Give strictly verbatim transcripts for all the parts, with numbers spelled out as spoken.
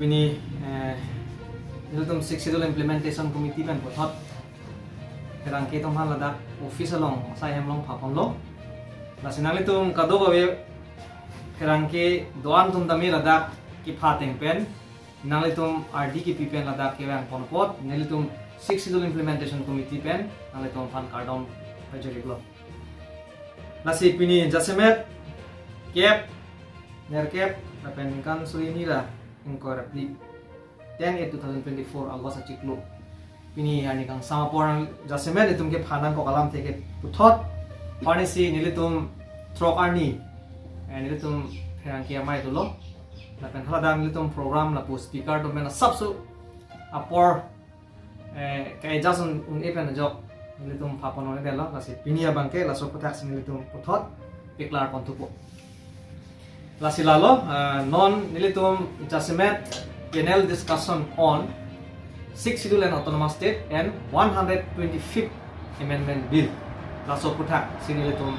Pini, eh, nelitum Sixth Schedule Implementation Committee pen puthot pherangke atum aphan ladak office along sai hem along phaponlo. Lasi nanglitum kadokave pherangke do-an atum tame ladak kepha ateng pen nanglitum ardi kepi pen ladak kevang pon apot nelitum Sixth Schedule Implementation Committee pen nanglitum aphan kardom pajirlo. Lasi pini jasemet kep, nerkep, lapen ningkan suri hini ra ingkoi ra phli, ten eight two thousand twenty-four August achiklo. Pini arni kangsam apor jasemet itum kepha nangkok alamthe ke puthot, arnisi nelitum throk arni, eh, nelitum pherangke amei dolo. Lapen haladak nelitum program lapu speaker atum pen asapso apor, eh, kai jason un-e pen ajok nelitum phaponlo, lasi pini abangke laso aputhak si nelitum puthot paklar pon thupo. Lasi lalo, eh, non nelitum jasemet panel discussion on Sixth Schedule and Autonomous State and one hundred twenty-fifth Amendment Bill. Laso aputhak si nelitum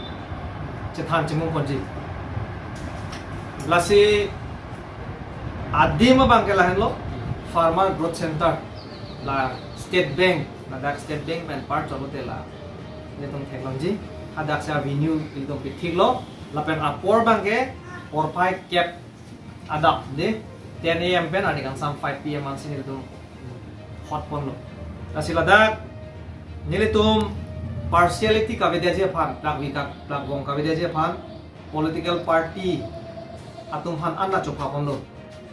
chethan chemung ponji. Lasi adim abangke lahenlo, Farmer Growth Center, la State Bank, ladak State Bank pen apar cholo te la nelitum theklongji. Hadak si avenue nelitum pithiklo, lapen apor abangke porphai kep adap de, ten A M pen arni kangsam five P M ansi nelitum hot ponlo. Lasi ladak nelitum partiality kavedetji aphan, plak vika, plak vong kavedetji aphan political party atum aphan anta chopha ponlo.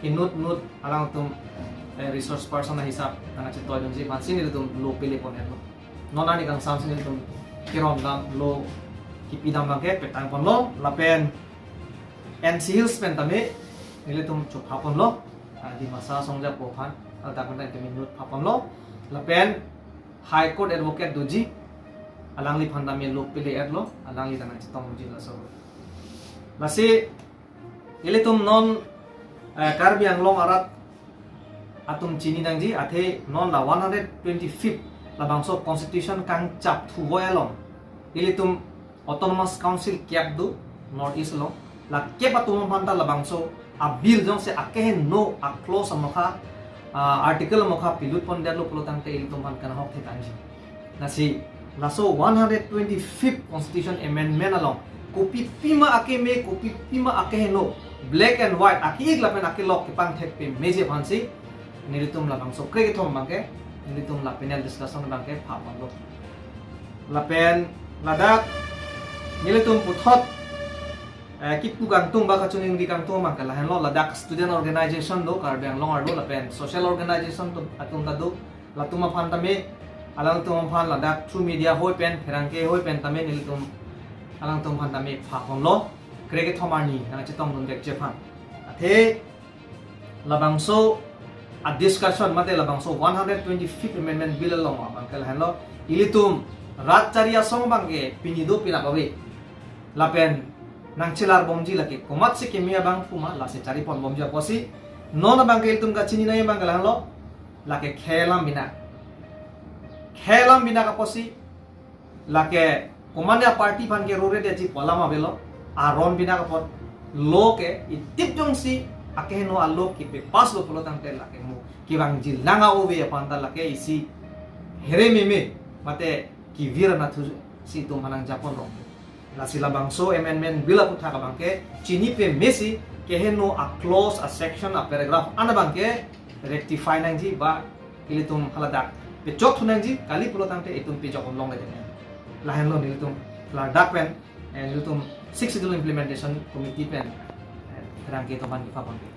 Inut inut alangtum, eh, resource person ahisap nangchetoidunji aphansi nelitum lo pele pon-etlo. Non arni kangsam si nelitum keron dam, lo kipi dam abangke petang ponlo, lapen N C Hills pen tame nelitum chopha ponlo, ah, Dimasa asong ajapo aphan, ah, dak pen tame inut pha ponlo, lapen High Court Advocate doji, alangliphan tame lo pele-etlo, alangli ta nangchetongji laso. Lasi ilitum non, eh, Karbi Anglong arat atum chini nangji, athe non la one hundred twenty-fifth labangso constitution kangchap thuvoi along ilitum Autonomous Council kep do North East along, la kep atum aphan ta labangso a-bill jongsi akeheno a-clause amokha, ah, article amokha pilut pondetlo pulo tangte ilitum aphan kanahok thek anji. Lasi laso one hundred twenty-fifth Constitution Amendment along kopi pima akeme, kopi pima akeheno, black and white, ake-ik lapen akelok kepangthek pameji aphansi nelitum labangso krekethom abangke nelitum la panel discussion abangke pha ponlo. Lapen ladak nelitum puthot, eh, kipu kangtung ba kachiningri kangtung abangke lahenlo, ladak student organization do, Karbi Anglong arlo, lapen social organization do, atum ta do, latum aphan tame, alangtum aphan ladak through media ahoi pen, pherangke ahoi pen tame nelitum alangtum aphan tame pha ponlo, krekethom arni nangchetongdunvekji aphan. Athe labangso a-discussion mate labangso one hundred twenty-fifth Amendment Bill along abangke lahenlo, ilitum rat chari asong abangke pini do, pinap ave. Lapen nangchelar bomji lake komatsi keme abang puma lasi chari pon bomji apotsi, non abangke ilitum kachini nangji abangke lahenlo, lake khei alam binak. Khei alam binak apotsi, lake komatne a-party aphan ke rore detji pu alam avelo, aron binak apot, lo ke itip jongsi akeheno a-lo kepass lo pulo tangte lake mo kevangji lang a-ove aphan ta lake isi here meme mate kevir anatthu si itum aphan nangjaponrong. Lasi labangso Amendment Bill aputhak abangke chini pamesi keheno a-clause, a-section, a-paragraph an abangke rectify nangji ba ilitum haladak pechok thu nangji, kali pulo tangte itum pejok longle tene. Lahenlo nelitum ladak pen, eh, nelitum Sixth Schedule Implementation Committee pen, eh, pherangke atum aphan kepha ponpe.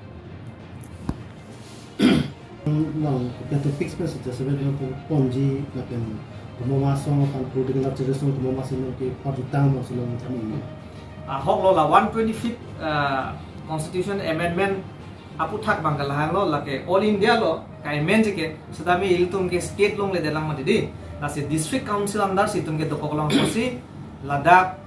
Nang pen topics pen sejak seven pen ponji lapen komat ma asong aphan political activist asong komat ma asong ke party tang ma asong kami. Ahok lo la one twenty-fifth, uh, Constitution Amendment aputhak abangke lahenlo, lake All India lo ka-amend ke, setame ilitum ke state longledet lang mati di. Lasi District Council under si itum ke dokok long apotsi ladak,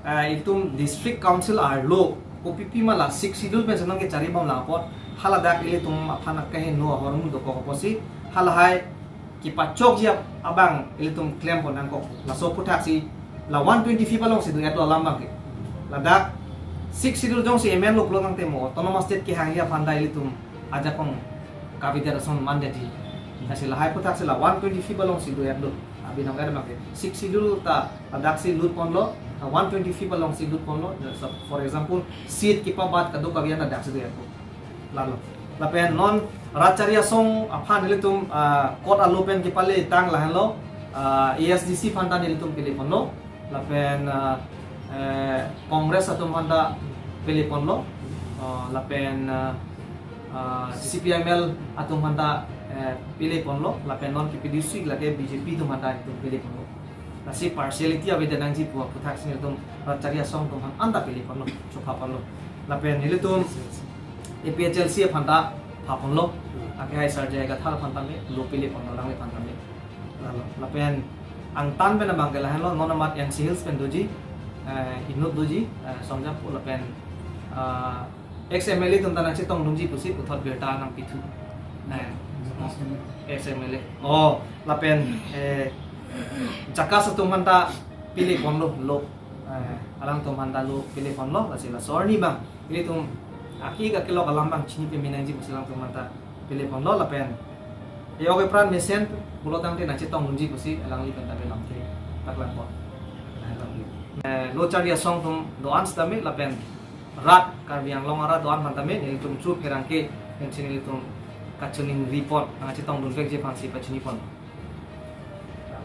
eh, itum District Council arlo kopi pima la Sixth Schedule pen senang kechari bom lang apot, haladak ilitum aphan akeheno ahormu dokok apotsi, halahai kepachokji abang ilitum klem pon nangkok. Laso aputhak si la one twenty-fifth along si do-etlo alam abangke. Ladak Sixth Schedule jongsi amend lo pulo tangte mo autonomous state kehangji aphan ta ilitum ajakong Kavedet ason mandetji. Lasi lahai aphuthak si la one twenty-fifth alongsi do-et lo. Abinong kada make. Sixth Schedule ta ladaksi lut ponlo, one twenty-fifth alongsi lut ponlo. So, for example, seat kepabat kadokave an ladaksi do-et lo. Lalo. Lapen non Rat Chari Asong aphan nelitum, ah, court alo pen kepale tang lahenlo, ah, A S D C aphan ta nelitum pele ponlo. Lapen, ah, eh, Congress atum aphan ta pele ponlo. Ah, lapen, ah, ah, C P I M L atum aphan ta, eh, pele ponlo. Lapen non K P D C lake B J P atum aphan ta itum pele ponlo. Lasi partiality avedet nangji pu aphuthak si nelitum Rat Chari Asong atum aphan anta pele ponlo, chopha ponlo. Lapen nelitum A P H L C aphan ta pha ponlo. Akehai Sarjai Kathar aphan tame lo pele ponlo, alangliphan tame. Lalo. Lapen angtan pen abang ke lahenlo, non amat N C Hills pen doji, eh, inut doji, eh, Songjapo lapen, ah, ex M L A atum ta nangchetongdunji pusi puthot birta nangpithu. Nah, ex M L A. Oh, lapen, eh, JACAS atum aphan ta pele ponlo, lo. Eh, alangtum aphan ta lo pele ponlo, lasi laso arni abang ilitum aki ka kelok alam abang chini peme nangji pusi alangtum aphan ta pele ponlo lapen. E-ok epran mesen pulo tangte nangchetongdunji pusi alangli pen ta lamthe paklangpo. Eh, Lo Chari Asong atum do-an sitame lapen rat Karbi Anglong arat do-an aphan tame nelitum chu pherangke pensi nelitum kachiningri pon, nangchetongdunvekji aphansi pachini pon.